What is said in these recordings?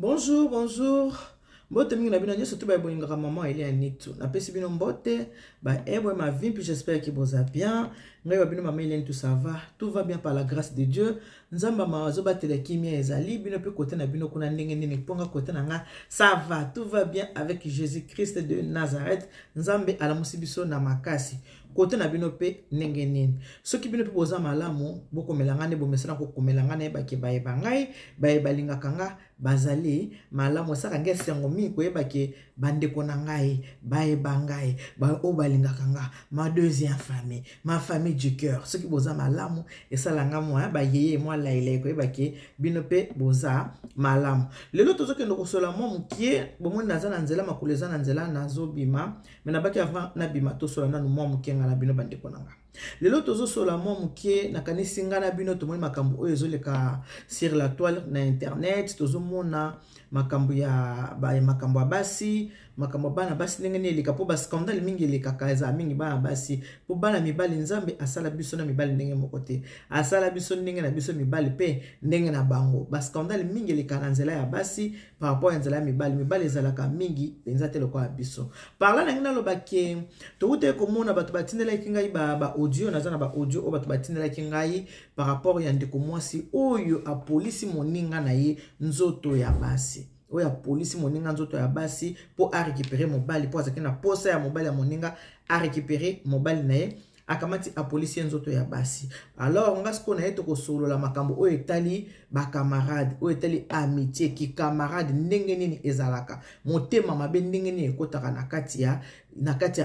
Bonjour, bonjour. Mbote mingi na bino nyonso to baye bolingaka maman Elia Nitu. Napesi bino mbote, ba ebwe ma vie puis j'espère que boza bien. Ngai wa bino maman Elia Nitu ça va. Tout va bien par la grâce de Dieu. Nzamba ma azobatela kimia ezali bino pe kote na bino kuna ndenge nini ponga kote na nga ça va, tout va bien avec Jésus-Christ de Nazareth. Nzambe alamusi biso na makasi. Kote na bino pe ndenge nini. Soki bino pe boza malamu, bokomela nga nde bomesana kokomela nga nayebake bayeba ngai, baye balingaka nga bazali malamu. Esalaka ngai esengo mingi koyeba ke bandeko na ngai bayeba ngai, oyo balingaka nga, ma deuxième famille, ma famille du cœur. Soki boza malamu, esala nga mwa bayeye mwa lailai koyeba ke bino mpe boza malamu. Lelo tozokende kosola mwa mokie, bomoni naza na nzela, makolo eza na nzela, nazobima me nabaki avant nabima tosola nanu mwa mokie nga na bino bandeko na nga. Lelo tozosola mwa mokie, nakanisi nga na bino tomoni makambo oyo ezoleka sur la toile na internet. Tozomona makambo ya ba, makambo ya basi, makambo ya bana basi ndenge nini eleka, mpo bascandale mingi elekaka ezala mingi bana basi, mpo bana mibali Nzambe asala biso na mibali ndenge moko te, asala biso ndenge na biso mibali mpe ndenge na bango. Bascandale mingi elekaka na nzela ya basi par rapport ya nzela ya mibali. Mibali ezalaka mingi mpenza te lokola biso. Par là nangi naloba ke towutaki komona bato batindelaki ngai ba audio, naza na ba audio oyo bato batindelaki ngai par rapport ya ndeko mwasi oyo apolisi moninga na ye nzoto ya basi, oyo apolisi moninga nzoto ya basi mpo arécupere mobali, mpo azalaki na posa ya mobali ya moninga, arécupere mobali na ye, akamati apolisi ye nzoto ya basi. Alors nga sikoyo na ye tokosolola makambo oyo etali bacamarade, oyo etali amitié, kikamarade ndenge nini ezalaka, motema mabe ndenge nini ekotaka na kati ya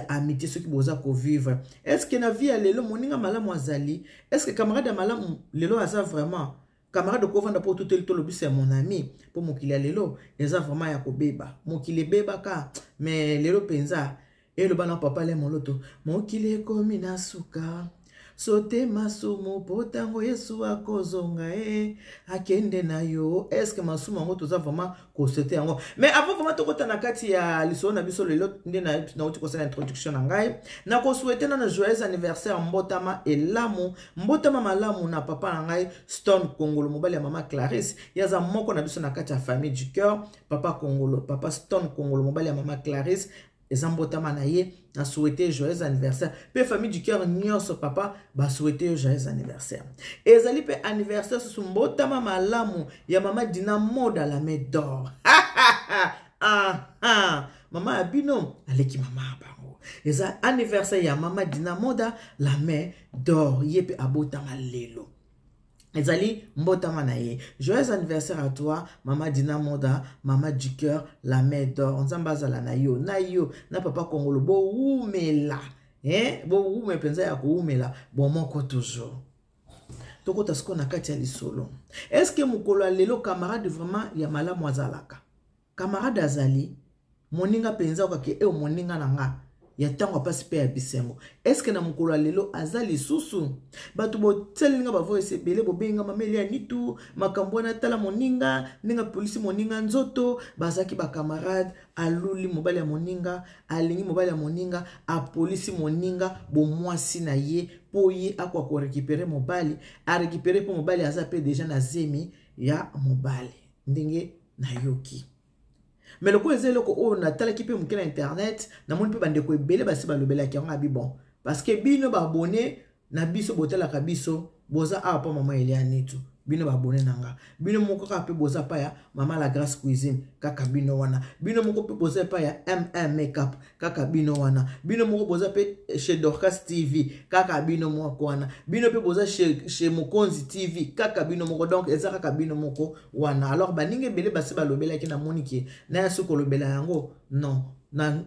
amitié. Soki boza kovivre, est-ce na vie ya lelo moninga malamu azali? Est-ce camarade ya malamu lelo aza vraiment? Camarade okovanda mpo otuteli tolobisa ya mon ami, mpo mokili ya lelo eza vraiment ya kobeba. Mokili ebebaka, mais lelo mpenza eloba na papa le moloto, mokili ekomi na suka, sote masumu mpo ntango Yesu akozonga e akende na yo. Est-ce masumu yango toza vraiment kosete yango? Mais avant vraiment tokota na kati ya lisolo na biso lelo, nde nauti kosala introduction na ngai, nakosouhaiter nano joyeux anniversaire, mbotama elamu, mbotama malamu na papa na ngai Stone Kongolo, mobali ya mama Clarisse. Ye aza moko na biso na kati ya famille du cœur. Papa Kongolo, papa Stone Kongolo, mobali ya mama Clarisse, eza mbotama na ye, na souhaite joyeux anniversaire. Mpe famille du cœur nyonso, papa, basouhaite yo joyeux anniversaire. Ezali mpe anniversaire susu, mbotama malamu ya mama Dina Moda, la main d'or. Ah, ah. Mama ya bino aleki mama ya bango. Eza anniversaire ya mama Dina Moda, la main d'or, ye mpe abotama lelo, ezali mbotama na ye. Joyeux anniversaire à toi, mama Dina Moda, mama du cœur, la main d'or. Nzambe azala na yo, na yo na papa Kongolo, bowumela, eh? Bowume mpenza ya kowumela bomoko toujours. Tokota sikoyo na kati ya lisolo. Est-ce mokolo ya lelo camarade vraiment ya malamu azalaka? Camarade azali moninga mpenza okake e moninga na nga ya ntango apasi mpe ya bisengo, est-ce na mokolo ya lelo aza lisusu? Bato botialinga bavoice ebele, bobenga mama Elia Nitu, makambo wana. Tala moninga ndenge apolisi moninga nzoto, bazalaki bacamarade, aluli mobali ya moninga, alingi mobali ya moninga, apolisi moninga bomwasi na ye mpo ye akoka korécupérer mobali, arécupérer mpo mobali aza mpe déjà na zemi ya mobali. Ndenge nayoki, mais lokola eza eloko oyo natalaki mpe moke na internet, namoni mpe bandeko ebele basi balobelaki yango. Abi bon, parce que bino baabonnés na biso botalaka biso, boza awa mpo mama Elia Nitu, bino baabonnés na nga, bino moko kaka mpe boza pa ya mama La Grâce Cuisine, kaka bino wana, bino moko mpe boza epai ya mm Makeup, kaka bino wana, bino moko boza mpe chez Dorcas TV, kaka bino moko wana, bino mpe boza chez Mokonzi TV, kaka bino moko. Donc eza kaka bino moko wana. Alors baninga ebele basi balobelaki, namoni ke naya soki kolobela yango non,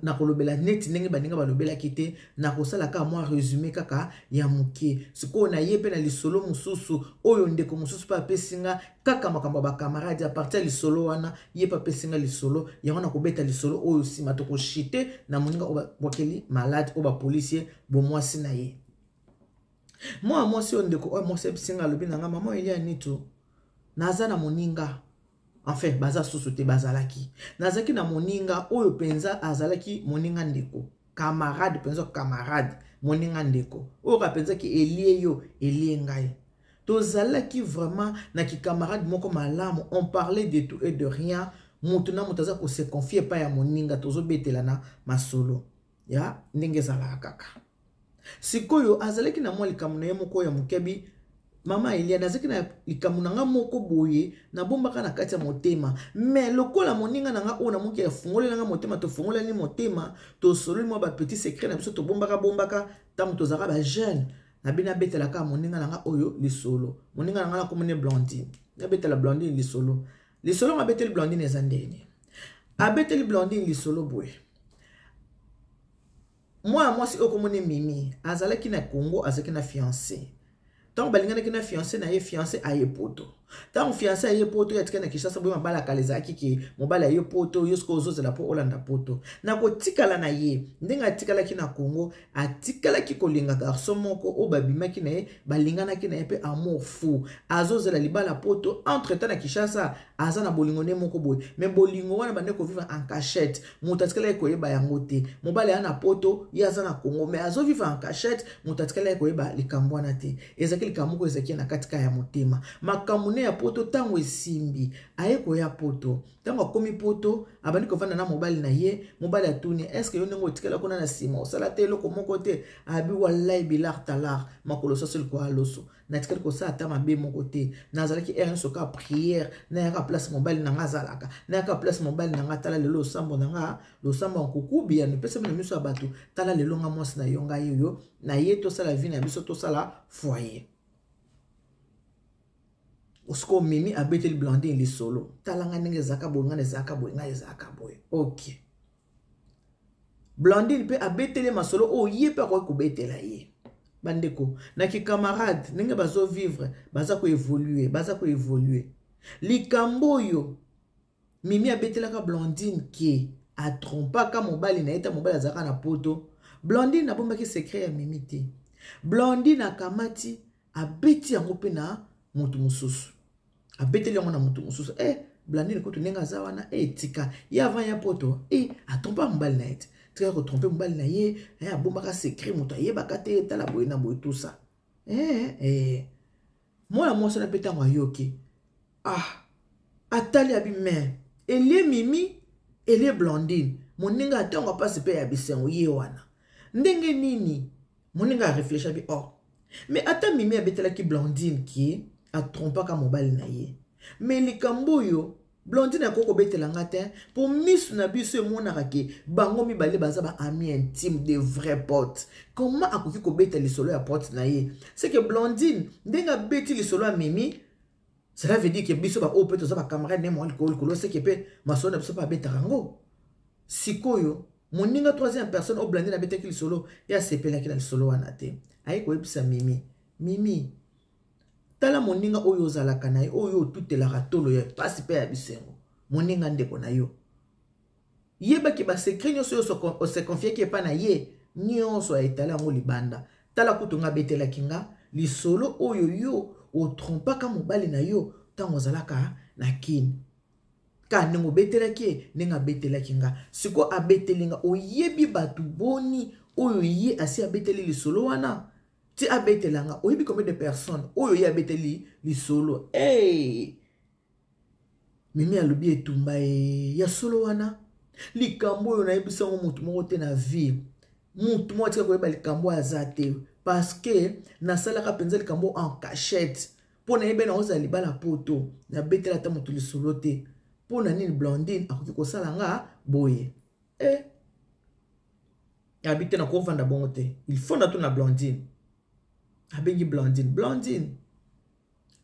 nakolobela neti ndenge baninga balobelaki te, nakosala kaka mwa résumé kaka ya moke. Sikoyo naye mpe na lisolo mosusu oyo ndeko mosusu mpe apesi nga kaka makambo ya bacamarade. À partir ya lisolo wana, ye mpe apesi nga lisolo yango, nakobeta lisolo oyo nsima tokoshite na moninga oyo babwakeli malade, oyo bapolisi bomwasi na ye. Mwana mwasi oyo, ndeko oyo mwasi ayebisi nga, alobi na nga: "Mama Elia Nitu, naza na moninga." Enfin baza susu te, bazalaki. Nazalaki na moninga oyo mpenza azalaki moninga ndeko, camarade mpenza, camarade, moninga ndeko oyo ka mpenza ki elie yo elie ngai. Tozalaki vraiment na kikamarade moko malamu, on parlait de tout et de rien. Moto na moto aza kose confier epai ya moninga, tozobetelana masolo ya ndenge ezalaka kaka. Sikoyo azalaki na mwa likambo na ye moko ya mokebi. Mama Eliane, azalaki na likambo na nga moko boye nabombaka na kati ya motema, mais lokola moninga na nga oyo namoki afungolela nga motema, tofungolani motema, tosololi mwa bapetit secret na biso tobombaka bombaka ntango tozalaka bajeune. Nabi nabetelaka moninga na nga oyo lisolo. Moninga na nga nakomoni Blandine, nabetela Blandine lisolo. Lisolo nga abeteli Blandine eza ndeni? Abeteli Blandine lisolo boye: mwana mwasi oyo komoni Mimi azalaki na Congo, azalaki na fiancé. Ntango balinganaki na fiancé na ye, fiancé aye Poto. Ntango fiancé aye Poto, ye atikali na Kinshasa. Boye mabala kala ezalaki ke mobali aye Poto, yo sikoyo ozozela mpo olanda Poto na kotikala na ye. Ndenge atikalaki na Congo, atikalaki kolinga garçon moko oyo babimaki na ye, balinganaki na ye mpe amour fou. Azozela libala Poto, entre temps na Kinshasa aza na bolingo nde moko boye, mais bolingo wana bande kovivre en cachette, moto atikalaki koyeba yango te. Mobali aza na Poto, ye aza na Congo, mais azovivre en cachette, moto atikalaki koyeba likambo wana te. Ezalaki likambo moko ezalaki na katika ya motema. Makambo ne ya Poto, ntango esimbi, aye koya Poto. Ntango akomi Poto, abandi kovanda na mobali na ye. Mobali atuni: "Est-ce yo ndenge otikala kuna na nsima, osala te eloko moko te?" Abi: "Walai bilar talar, makolo soso likolo ya loso, natikali kosala ata mabe moko te. Nazalaki heure nyonso kaka prière, nayaka place mobali na nga azalaka, nayaka place mobali na nga. Tala lelo, losambo na nga, losambo ya nkuku biyano epesami na miso ya bato. Tala lelo, nga mwasi na yo, ngai oyo na ye, tosala vie na biso, tosala foyer." Sikoyo Mimi abeteli Blandine lisolo: "Tala ngai ndenge ezalaka boye, ngai ezalaka boye, ngai ezalaka boye." Ok, Blandine mpe abeteli masolo oyo ye mpe akoki kobetela ye. Bandeko na kikamarade, ndenge bazovivre, baza koévoluer, baza koévoluer. Likambo oyo Mimi abetelaka Blandine ke atrompaka mobali na ye ta mobali azalaka na Poto, Blandine abombaki secret ya Mimi te. Blandine akamati, abeti yango mpe na moto mosusu, abeteli yango na moto mosusu. Blandine kutu ndenge aza wana, tika ye avant ya Poto, atrompa mobali na ye te, tika kotromper mobali na ye, abombaka secret, moto ayebaka te. Tala boye na boye, tusa. Mwana mwasi wana mpe ntango ayoki, ah, atali, abi: "Mais elie Mimi, elie Blandine, moninga ntango apasi mpe ya bisengo ye wana, ndenge nini?" Moninga arefléchir, abi: "Oh, mais ata Mimi abetelaki Blandine ke atrompaka mobali na ye, mais likambo oyo Blandine akoki kobetela nga te, mpo miso na biso emonaka ke bango mibale baza baami intime, de vrai pote. Comment akoki kobeta lisolo ya pote na ye?" C'est que Blandine, ndenge abeti lisolo ya Mimi, cela veut dire ke biso baoyo mpe toza bacamarade ne mwa likolo likolo, seke mpe masolo na biso mpe abetaka yango. Sikoyo moninga, troisième personne oyo Blandine abetaki lisolo, ye asepelaki na lisolo wana te. Aye koyebisa Mimi: "Mimi, tala moninga oyo ozalaka na ye, oyo otutelaka tolo ya pasi mpe ya bisengo, moninga ndeko na yo, yebaki basecret nyonso oyo ose confiaki epai na ye, nyonso aetala yango libanda. Tala kutu nga abetelaki nga lisolo oyo yo otrompaka mobali na yo ntango ozalaka na Kini, ka ndenge obetelaki ye, ndenge abetelaki nga. Sikoyo abeteli nga, oyebi bato boni oyo ye asi abeteli lisolo wana ti abetela nga? Oyebi combien de personnes oyo ye abeteli lisolo?" Hey! Mimi alobi: "Etumba e ya solo wana, likambo oyo nayebisango motu moko te na vie, motu moko atika koyeba likambo oyo aza te, parce que nasalaka mpenza likambo en cachette mpo nayebi na ozala libala Poto, nabetela ata moto lisolo te. Mpo na nini Blandine akoki kosala nga boye?" Abi te, nakovanda bongo te, il faut natuna Blandine. Abengi Blandine: "Blandine,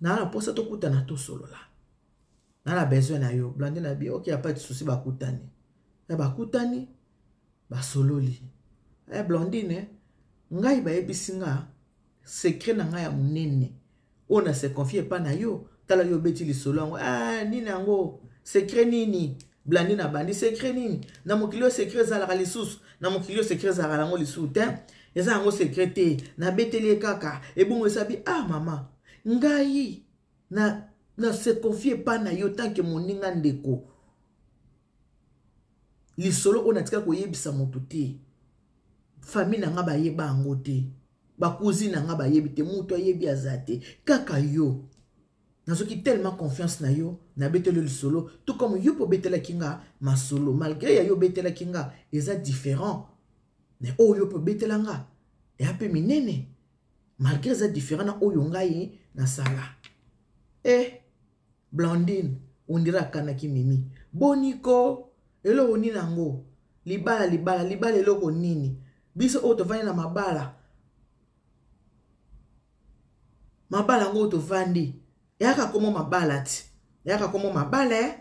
naa na mposa tokutana, tosolola, naa na besoin na yo." Blandine abi: "Ok, ya pas de souci." Bakutani ya bakutani, basololi. "Blandine, ngai bayebisi nga secret na ngai ya monene oyo na se confier epa na yo. Tala, yo obeti lisolo yango." "Ah, nini yango? Secret nini?" Blandine abandi: "Secret nini na mokili oyo? Secret ezalaka lisusu na mokili oyo? Secret ezalaka yango lisusu te, eza yango secret te, nabeteli ye kaka ebongo." Esabi: "Ah mama, ngai na se confier epa na yo tant que moninga ndeko, lisolo oyo natikali koyebisa moto te, famille na nga bayeba yango te, bacousine na nga bayebi te, moto ayebi aza te, kaka yo." Nazoki tellement confiance na yo, nabeteli yo lisolo tout comme yo mpo obetelaki nga masolo. Malgré ya yo obetelaki nga eza différent, mais oyo yo mpo obetela nga eya mpe minene, malgré eza différent na oyo ngai nasala. Eh, Blandine ondira akanaki Mimi. Boniko, eloko nini yango? Libala, libala, libala, eloko nini? Biso oyo tovandi na mabala, mabala yango oyo tovandi eyaka komo mabala ti eyaka komo mabala eh?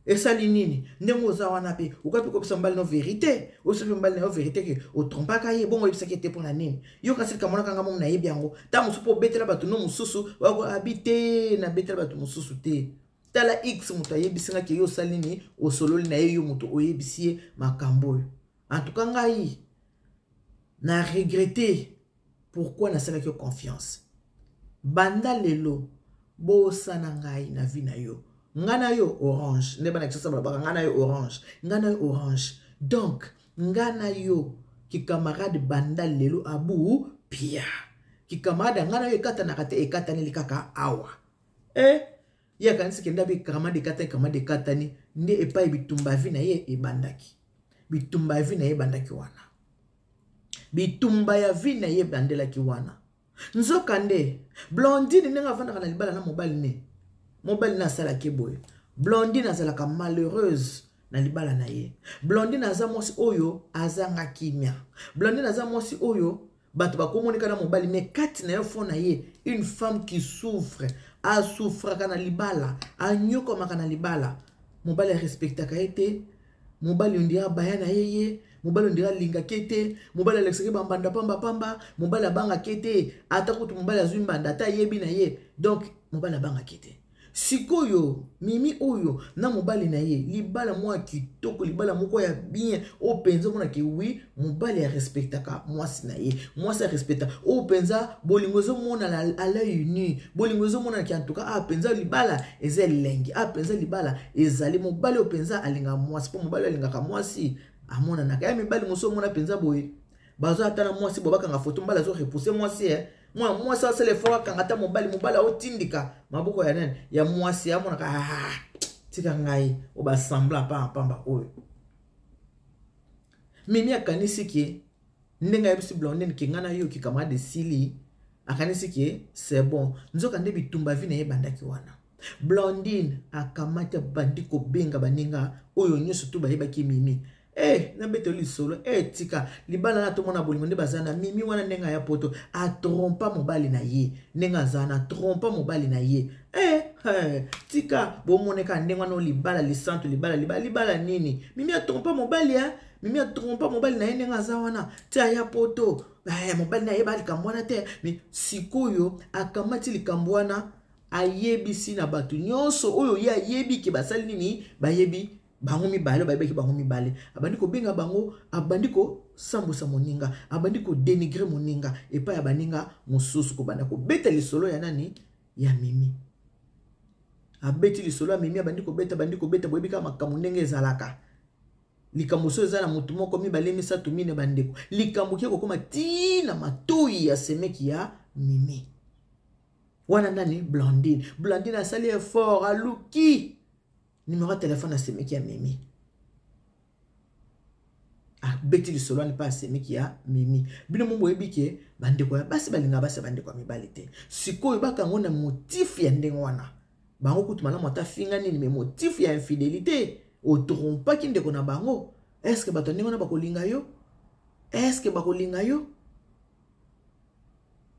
Esali nini ndenge oza wana mpe okoki mpe kopesa mobali no verité? Oyebisa mpe mobali na yo verité ke otrompaka ye. Bongo oyebisaki ete mpo na nini? Yo kasi likambo wana kanga momo nayebi yango. Ntango mosusu mpo obetela bato no mosusu abi te, nabetela bato mosusu te. Tala x moto ayebisi nga ke yo osali nini, osololi na ye, yo moto oyebisi ye makambo oyo. En tout cas ngai na regrette pourquoi nasalaki yo confiance. Banda lelo bosana ngai na vie na yo, ngai na yo orange. Nde bana Kinshasa balobaka ngai na yo orange, ngai na yo orange. Donc ngai na yo kikamarade banda lelo abu pia kikamarade ngai na yo ekatanaka te, ekataneli kaka awa. Eh, ye akanisi kende abe camarade ekatani, camarade ekatani nde epai bitumba vi na ye ebandaki. Bitumba ya vi na ye ebandaki wana, bitumba ya vi na ye ebandelaki wana. Nzokande Blondine ndenge avandaka na libala na mobali ne, mobali ne asalaki boye. Blondine azalaka malheureuse na libala na ye. Blondine aza mwasi oyo azanga kimia. Blondine aza mwasi oyo bato bakomonika na mobali, me kati na ye, fond na ye, une femme qui souffre. Asouffraka na libala, anyokwamaka na libala. Mobali arespectaka ye te. Mobali ondira abaya na ye ye mobali ondira alingaki ye te. Mobali alekisaki bambanda pamba pamba. Mobali abangaki ye te. Ata kutu mobali azwi mbanda, ata ayebi na ye, donc mobali abangaki te. Sikoyo Mimi oyo na mobali na ye, libala moko ya kitoko, libala moko ya bien, oyo mpenza omonaki wi mobali arespectaka mwasi na ye, mwasi arespecta, oyo mpenza bolingo ezomonana à l'œil nu, bolingo ezomonanaki. En tout cas, ah mpenza libala eza elengi, ah mpenza libala ezali. Mobali oyo mpenza alingaka mwasi, mpo mobali oyo alingaka mwasi amonanaka. Ya mibali mosusu omona mpenza boye, bazo ata na mwasi bo bakanga foto, mobali azo repousse mwasi. Eh, mwana mwasi asala effort akanga ata mobali, mobali aotindika maboko ya nani, ya mwasi, amonaka ah, tika ngai oyo basembla pamba pamba oyo. Mimi akanisi ke ndenge ayebisi Blondine ke ngai nayoki camarade esili, akanisi ke c'est bon. Nzoka nde bitumba vi na ye ebandaki wana. Blondine akamati, abandi kobenga baninga oyo nyonso tu bayebaki Mimi. Eh, nabeteli lisolo. Eh, tika libala na tomona bolingo nde baza na Mimi wana. Ndenge aya poto, atrompa mobali na ye, ndenge aza na trompa mobali na ye. Eh, eh, tika bomoneka ndenge wana libala lisantu, libala, libala, libala nini? Mimi atrompa mobali. Eh, Mimi atrompa mobali na ye ndenge aza wana ti aya poto. Eh, mobali na ye ba likambo wana te. Me sikoyo akamati likambo wana, ayebisi na bato nyonso oyo ye ayebi ke basali nini, bayebi bango mibale, bayebaki bango mibale. Abandi kobenga bango, abandi kosambwisa moninga, abandi kodenigre moninga epai ya baninga mosusu, kobanda kobeta lisolo ya nani, ya Mimi. Abeti lisolo ya Mimi, abandi kobeta, abandi kobeta. Boyebi kaka makambo ndenge ezalaka. Likambo so eza na motu moko, mibale, misato, mine, bandeko, likambo ke kokóma ntina matoi ya semeki ya Mimi wana nani, Blandine. Blandine asali effort, aluki numero ya telefone ya semeki ya Mimi, abeti lisolo wana mpe asemeki ya Mimi. Bino mo boyebi ke bandeko ya basi balingaka basi ya bandeko ya mibali te. Sikoyo bakango na motif ya ndenge wana, bango kutu malamu ata finga nini, me motif ya infidélité, otrompaki ndeko na bango. Estce bato ya ndenge wana bakolinga yo? Estce bakolinga yo?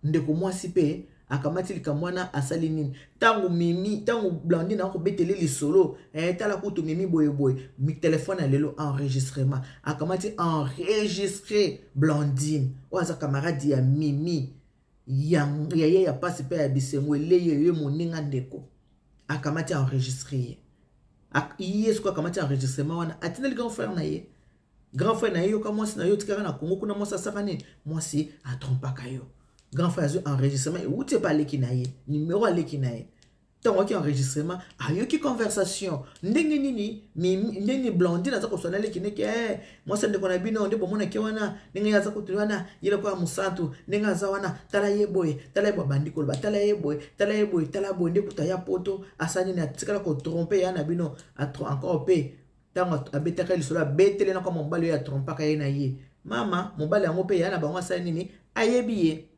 Ndeko mwasi mpe akamati likambo wana, asali nini? Ntango Mimi, ntango Blandine akobetele lisolo, eh, tala kutu Mimi boyeboye, telefone ya lelo enregistrement, akamati enregistre Blandine oyo aza camarade ya Mimi, ya ye ya pasi mpe ya bisengo, eleye ye moninga ndeko, akamati enregistre ye. Ye sikoyo akamati enregistrement wana, atindeli grand frère na ye. Grand frère na ye: yoka, mwasi na yo otikaka na Kongo kuna, mwasi asaka nini? Mwasi atrompaka yo. Grand frère azwi enregistrement euti epa aleki na ye, numero aleki na ye. Ntango ayoki enregistrement, ayoki conversation ndenge nini, ndenge Blandine aza koswana leki ndeke eh, mwasi ya ndeko na bino nde bomonaki wana, ndenge ye aza kotuli wana, ye lokola mosantu, ndenge aza wana, tala ye boye, tala ye boye, abandi koloba, tala ye boye, tala ye boye, tala boye, nde kuta ya poto asali nini, atikala kotrompe ya na bino encore mpe. Ntango abetaka lisolo, abetele na kwa mobali oyo atrompaka ye na ye mama, mobali yango mpe ya na bango asali nini, ayebi ye,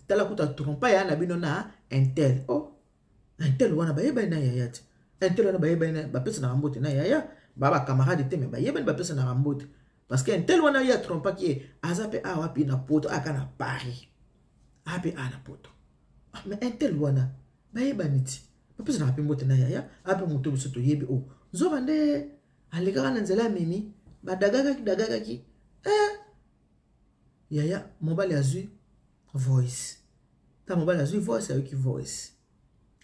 tala kuta trompa ya na bino na un tel. Oh, un tel wana bayebani na yaya te, un tel wana bayebani na, bapesanaka mbote na yaya, ba bacamarade te, me bayebani, bapesanaka mbote, parce que un tel wana ye atrompaki ye aza mpe awa mpe na poto, aka na Paris, aa mpe a na poto. Ah, mais un tel wana bayebani ti, bapesanaka mpe mbote na yaya, a mpe moto biso toyebi o nzoka nde alekaka na nzela ya mimi, badagakaki dagakaki eh. Yaya mobali azwi voice. Ntango mobali azwi voice, ayoki voice,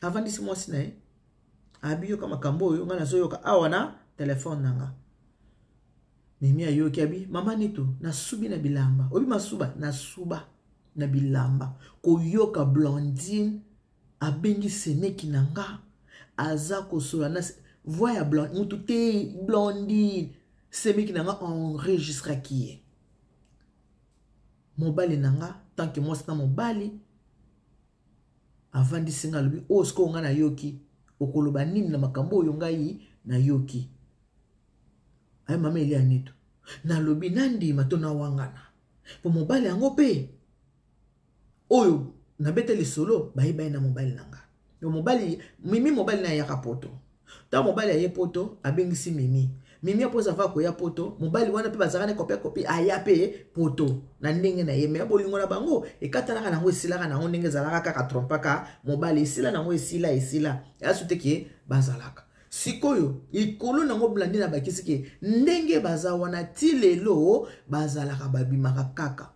avandisi mwasi na ye, abi: "Yoka makambo oyo ngai nazoyoka awa na telefone na nga." Mimi ayoki, abi: "Mama Nito, nasubi na bilamba." Obi masuba, nasuba na bilamba koyoka Blandine abengi semeki na nga, aza kosola na voix ya blanc mutu te. Blandine semeki na nga enregistraki ye, mobali na nga, tant que mwasi na mobali. Avandisi nga, alobi: "Oyo sikoyo ngai nayoki, okoloba nini na makambo oyo ngai nayoki?" Aye: "Mama Elia Nito, nalobi nandima to nawangana, po mobali yango mpe oyo nabeta lisolo, bayeba ye na mobali na nga." Yo mobali mimi, mobali na ayaka poto. Ntango mobali aye poto, abengisi mimi. Mimi apo eza koya poto, mobali wana mpe bazalaka na kope kope, aya mpe poto na ndenge na ye, me bolingo na bango ekatanaka nango, esilaka nango ndenge ezalaka kaka, trompaka mobali, esila nango, esila, esila, eyasu te ke bazalaka sikoyo likolo nango. Blandi na bakisi ke ndenge baza wana ti lelo, bazalaka, babimaka kaka.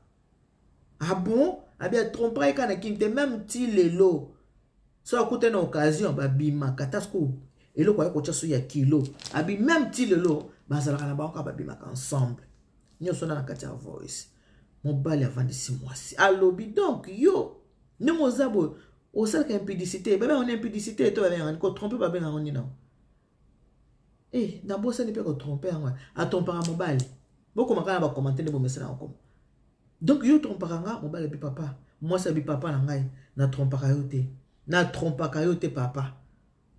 Ah bon, abi atrompaka ye kaka na kini te, même ti lelo so akuta na occasion, babimaka. Ta sikoyo eloko aye kotya so ya kilo, abi même ti lelo bazalaka na bango kaka, babimaka ensemble. Nyonso na kati ya voice. Mobali avandisi mwasi, alobi: "Donc yo ndenge oza boye, osalaka impudicité, babengaka ngo impudicité to babengaka kotrompe, babengaka ngo nini?" Eh, nabosani mpe kotrompe yango, atrompaka mobali. Bokomaka na bacommentaire nde bomesana kokoma. "Donc yo trompaka nga?" Mobali abi: "Papa." Mwasi abi: "Papa na ngai, natrompaka yo te, natrompaka yo te, papa,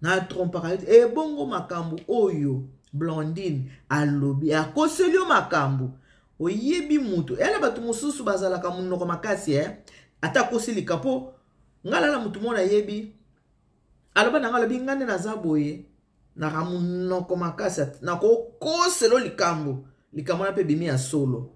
natrompaka yo te. Ebongo makambo oyo Blandine alobi, akoseli yo makambo, oyebi mutu eya na bato mosusu bazalaka monoko makasi eh? Ata akosilika mpo ngai lala motu moko nayebi, aloba na ngai, alobi: 'Ngai nde naza boye, naka monoko makasi, nakokoselo likambo, likambo wana mpe ebimi ya solo,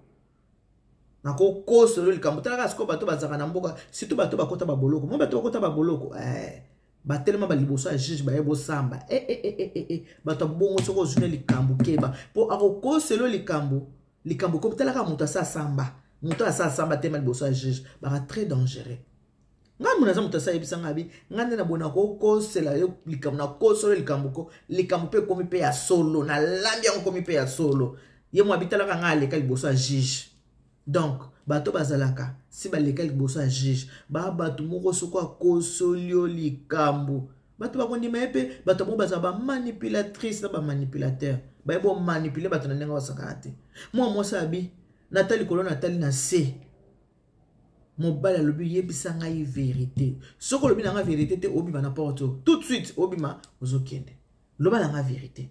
nakokoselo likambo.'" Talaka sikoyo bato bazalaka na mboka, surtout bato bakota baboloko, mo bato bakota baboloko eh, batelema baliboso ya juge, baye bosamba eh, eh, eh, eh, eh. Bato ya bongo, soki ozwi na likambo, keba, mpo akokoselo likambo, likambo komi. Talaka moto asa asamba, moto asa asamba telema liboso ya juge, baka très dangereux. Ngai mona aza moto asa ayebisa ngai, abi: "Ngai nde na boye, nakokosela yo likambo, nakosolo likambo ko, likambo mpe ekomi mpe ya solo, nalambi yango, komi mpe ya solo." Ye mo abitalaka ngai, aleka liboso ya juge. Donc bato bazalaka si baleka liboso ya juge, baa bato moko, soko akosoli yo likambo, bato bakondima ye mpe. Bato moko bazala bamanipulatrice na bamanipulateur, baye bomanipule bato na ndenge basakana te. Mwa mwasi abi: "Natali likolo, natali na se." Mobali alobi: "Yebisa ngai vérité. Soki olobi na ngai vérité te, obima na porte tout de suite, obima, ozokende. Loba na ngai vérité,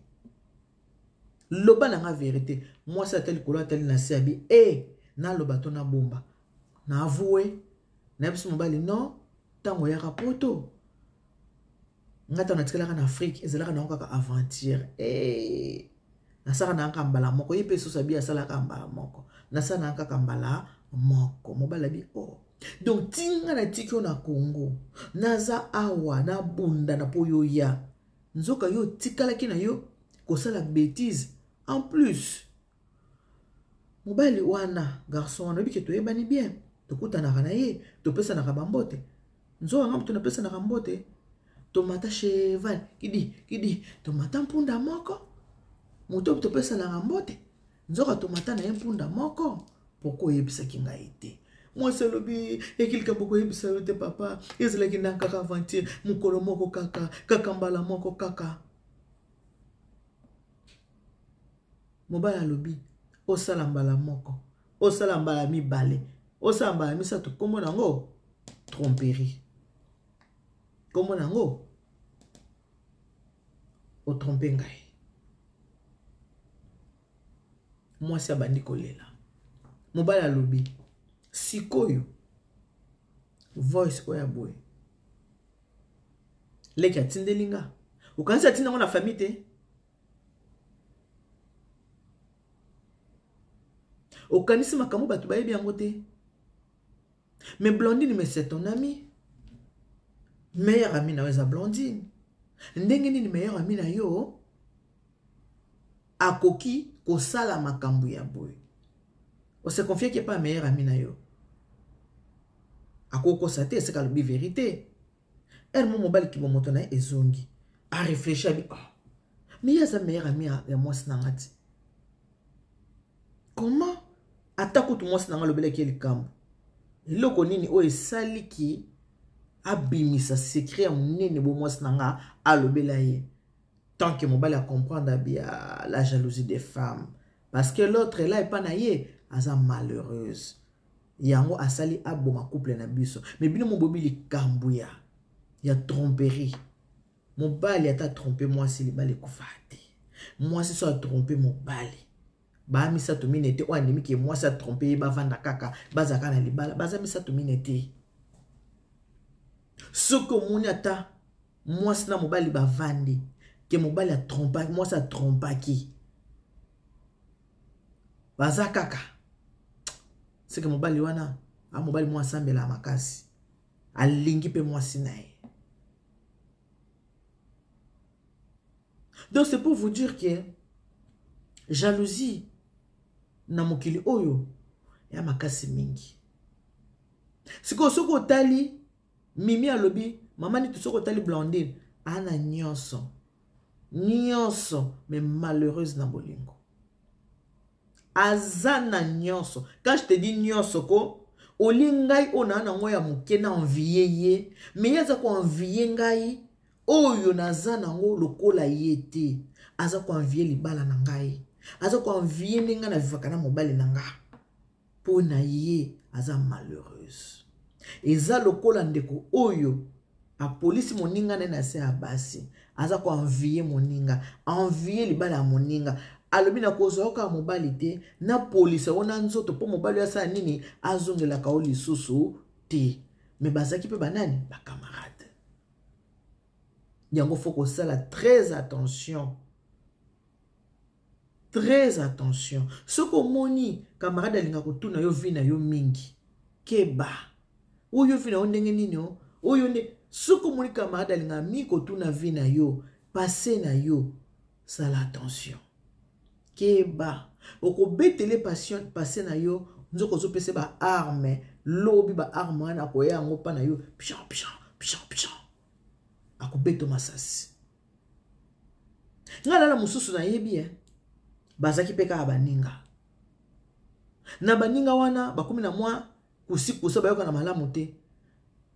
loba na ngai vérité." Mwasi atali likolo, atali na se, abi: "E, naloba to nabomba?" Na avoue, nayebisi mobali: "Non, ntango oyaka poto, ngai ntango natikalaka na Afrique, ezalaka nango kaka aventure e, nasalaka na kaka mbala moko." Ye mpe susu abi asalaka mbala moko, nasala na kaka mbala moko. Mobali abi: "Oh, donc tinga natiki yo na Congo, naza awa, nabunda na mpo yo ya nzoka yo otikalaki na yo kosala bétise. En plus mobali wana, garçon wana, oyebi ke toyebani bien, tokutanaka na ye, topesanaka bambote. Nzoka nga moto napesanaka mbote, tomata cheval kidi kidi, tomata mpunda moko, moto topesanaka mbote, nzoka tomata na ye mpunda moko. Pourquoi oyebisaki ngai te?" Mwasi alobi eki likambo koyebisa yo te papa, ezalaki na kaka aventure mokolo moko kaka, kaka mbala moko kaka. Mobali alobi osala mbala moko, osala mbala mibale, osala mbala misato, kombo na yango tromperie, kombo na yango otrompe ngai. Mwasi abandi kolela. Mobali alobi sikoyo voice oyo ya boye leki atindeli nga, okanisi atinda yango na famille te? Okanisi makambo bato bayebi yango te? Mais Blandine, mais c'est ton ami, meilleur ami na yo eza Blandine. Ndenge nini meilleur ami na yo akoki kosala makambo ya boye? Ose confiaki epa meilleur ami na yo, akokosa te, esika alobi vérité. Ere mo mobali kibomoto na ye ezongi, areflechi, abi oh, mais ye aza meilleur ami ya mwasi na nga ti comment? Ata kutu mwasi na nga alobelaki ye likambo, eloko nini oyo esaliki abimisa secret ya monene bo mwasi na nga alobela ye? Tant que mobali acomprendre, abi la jalousie des femmes, parce que l'autre là epa na ye aza malheureuse, yango asali aboma couple na biso. Mais bino mobobi likambo ya tromperie. Mobali ata trompe mwasi, libala ekufa te. Mwasi so atrompe mobali, baa misato mine te oyo andimi ke mwasi atrompe ye, bavanda kaka, bazalaka na libala, baza misato mine te. Soki omoni ata mwasi na mobali bavandi ke mobali atrompaki, mwasi atrompaki, baza kaka, seke mobali wana a mobali mwa asambela makasi, alingi mpe mwasi na ye. Donc c'est pour vous dire que jalousie na mokili oyo ya makasi mingi. Sikoyo soki otali Mimi alobi mama niti, soki otali Blandine ana nyonso nyonso, mais malheureuse na bolingo. Aza na nyonso, quand je te dis nyonso ko olie ngai oyo naa nango ya moke na envie ye, mais ye aza koenvie ngai oyo naza nango lokola ye te. Aza koenvie libala na ngai, aza koenvie ndenge ngai navivaka na mobali na nga. Mpo na ye aza malheureuse. Eza lokola ndeko oyo apolisi moninga na ye na se ya basi, aza koenvie moninga, envie libala ya moninga. Alobi na kozwa yo kaka mobali te, napolisa yo na nzoto mpo mobali oyo asala nini, azongelaka yo lisusu te. Me bazalaki mpe banani, bacamarade. Yango fo kosala très attention, très attention. Soki omoni camarade alinga kotuna yo vie na yo mingi, keba. Oyo vie na yo ndenge nini oyo nde. Soki omoni camarade alinga mingi kotuna vie na yo, passé na yo, sala attention, keba. Okobetele passé na yo, nzoka ozopesa ba arme. Lobi ba arme wana akoya yango mpa na yo, pian pian pian pian, akobeta masasi. Ngai lala mosusu nayebi eh, bazalaki mpe kaka baninga na baninga wana, bakomi na mwa kusikusa, bayokana malamu te.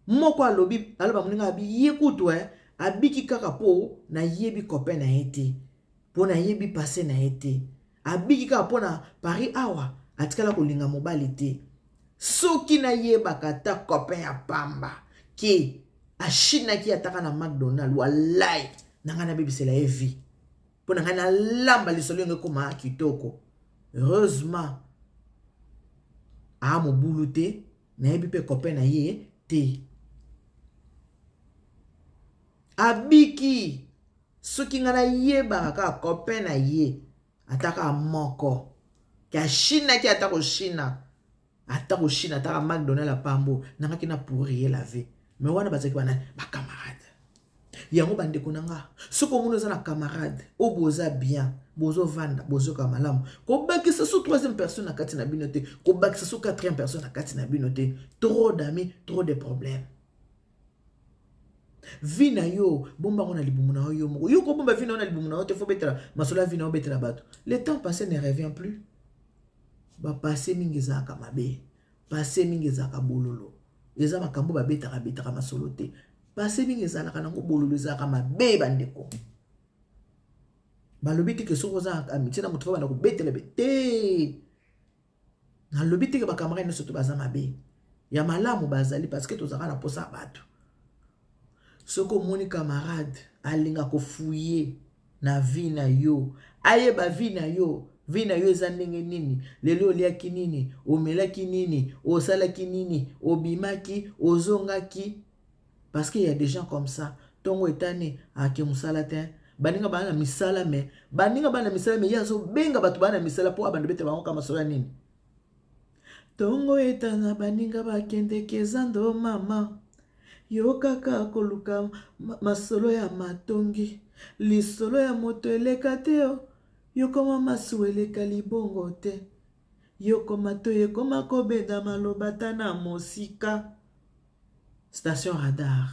Moko alobi, aloba moninga abi ye kutu eh, abiki kaka mpo nayebi copain na ye te, mpo nayebi passé na ye te. Abiki kaka mpo na Paris awa atikala kolinga mobali te. Soki nayebaka ata copain ya pamba ke ashinaki ataka na McDonald, walai na ngai nabebisela ye vie, mpo na ngai nalamba lisolo yango ekoma kitoko. Heureusement aa mobulu te, nayebi mpe copain na ye te, abiki. Soki ngai nayebaka kaka copain na ye ata kaka moko ke ashinaki, ata koshina, ata koshina, ata ka McDonald apambo nangaki na pourri ye la vie. Mais wana bazalaki bana bacamarade. Yango bandeko na nga, soki omoni oza na camarade oyo boza bien, bozovanda, bozoka malamu, kobakisa so troisième personne na kati na bino te, kobakisa so quatrième personne na kati na bino te. Trop d'amis, trop de problèmes. Vie na yo bomba yango na libumu na yo, yo moko. Yo kobomba vie na yo na libumu na yo te, fo betela masolo ya vie na yo, betela bato. Le temps passé ne revient plus. Bapasse mingi ezalaka mabe. Passe mingi ezalaka bololo, eza makambo babetaka betaka masolo te. Passe mingi ezalaka nango bololo, ezalaka mabe bandeko. Balobi te ke soki oza amitie na moto fo banda kobetela be te. Nalobi te ke bakamarade nyonso to baza mabe, ya malamu bazali, parce que tozalaka na mposa ya bato. Soki omoni camarade alinga kofuye na vie na yo, ayeba vie na yo, vie na yo eza ndenge nini, lelo oliaki nini, omelaki nini, osalaki nini, obimaki, ozongaki, parce que y a des gens comme ça. Ntongo etani ake mosala te, baninga baa na misala, me baninga baa na misala, me ye azobenga bato baa na misala mpo abanda bete bango ka masolo ya nini. Ntongo etana, baninga bakendeke zando, mama yo kaka koluka masolo ya matongi, lisolo ya moto eleka te, yo yokoma masuwa eleka libongo te, yokoma to ekoma kobenda maloba ta na mosika. Station radar,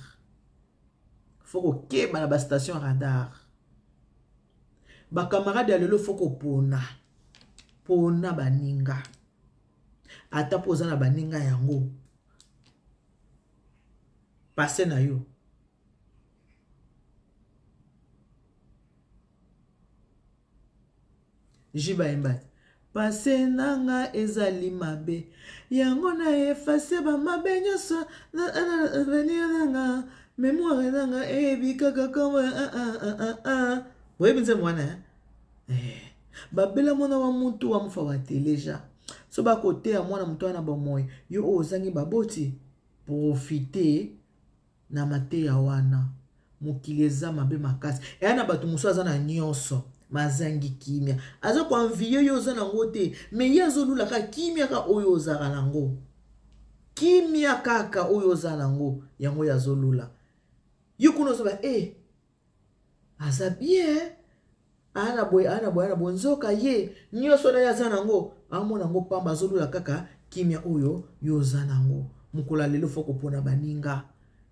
fo kokeba na bastation radar. Bakamarade ya lelo, fo kopona pona baninga, ata mpo oza na baninga yango pase na yo. Jiba yemba pase nanga ezali mabe, yango na efase bamabe nyonso na avenir nanga, memoire nanga eyebi kaka kama. Boyebi nzembo wana eh? Babela mwana wa mutu wa mufa wa teleja, so bakoteya mwana moto wana bomoi. Yo oyo ozangi baboti, profite na mateya wana. Mokili eza mabe makasi, eya na bato mosusu aza na nyonso, mazangi kimia, aza koenvie yo oza nango te, me ye azolula kaka kimia kaka oyo ozalaka nango, kimia kaka oyo oza nango, yango oyo azolula. Yo kuna ozoba e eh, aza bien, ana boye, ana boye, ana boye, nzoka ye nyonso na ye aza nango amona yango pamba, azolula kaka kimia oyo yo oza nango. Mokolo ya lelo fo kopona baninga,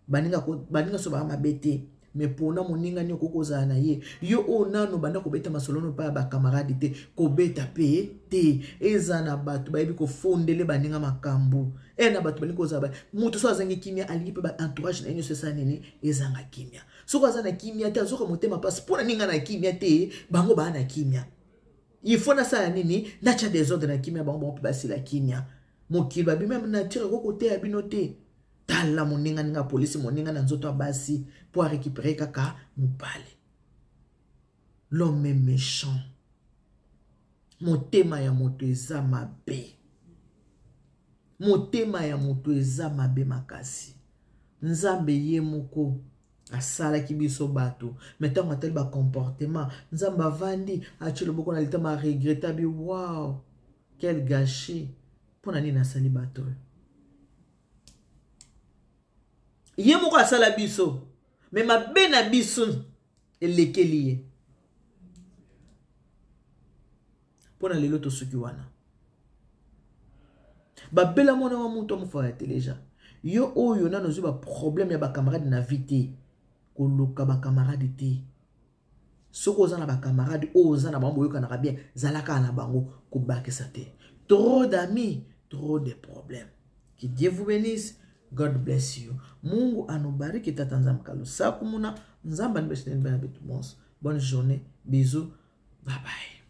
baninga, baninga so baa mabe te, me pona moninga nini okoki kozala na ye. Yo oyo nano banda kobeta masolo no mpa ya bakamarade te, kobeta mpe te. Eza na bato bayebi kofondele baninga makambo e na bato balingi kozala moto so azangi kimia, alingi mpe ba entourage na ye nyonso esala nini, ezanga kimia. Soki aza na kimia te, azoka motema mpasi. Mpo na ninga na kimia te, bango baa na kimia, il faut nasala nini? Natya desordre na kimia bango, bango mpe basila kimia. Mokili babi meme nature ekoki koteya bino te. Tala moninga ninga polisi, moninga na nzoto ya basi mpo arécupere kaka mobali. L'homme est méchant, motema ya moto eza mabe, motema ya moto eza mabe makasi. Nzambe ye moko asalaki biso bato, me ntango atali bacomportement, Nzambe avandi, atie loboko na litama, aregrete, abi wow, quel gâchis! Mpo na nini asali bato oyo? Ye moko asala biso, me mabe na biso elekeli ye. Mpo na lelo tosuki wana. Babela mwana wa moto amofa ya teleja. Yo oyo nano ozwi baproblème ya bacamarade na vie te, koluka bacamarade te. Soki oza na bacamarade oyo oza na bango boyokanaka bien, zala kaka na bango, kobakisa te. Trop d'amis, trop de problèmes. Que Dieu vous bénisse. God bless you. Mungu anubariki. Tata Nzambe kalusaku muna Nzambe anibeshineni bana betu bonso. Bonne journée, bisous, bye bye.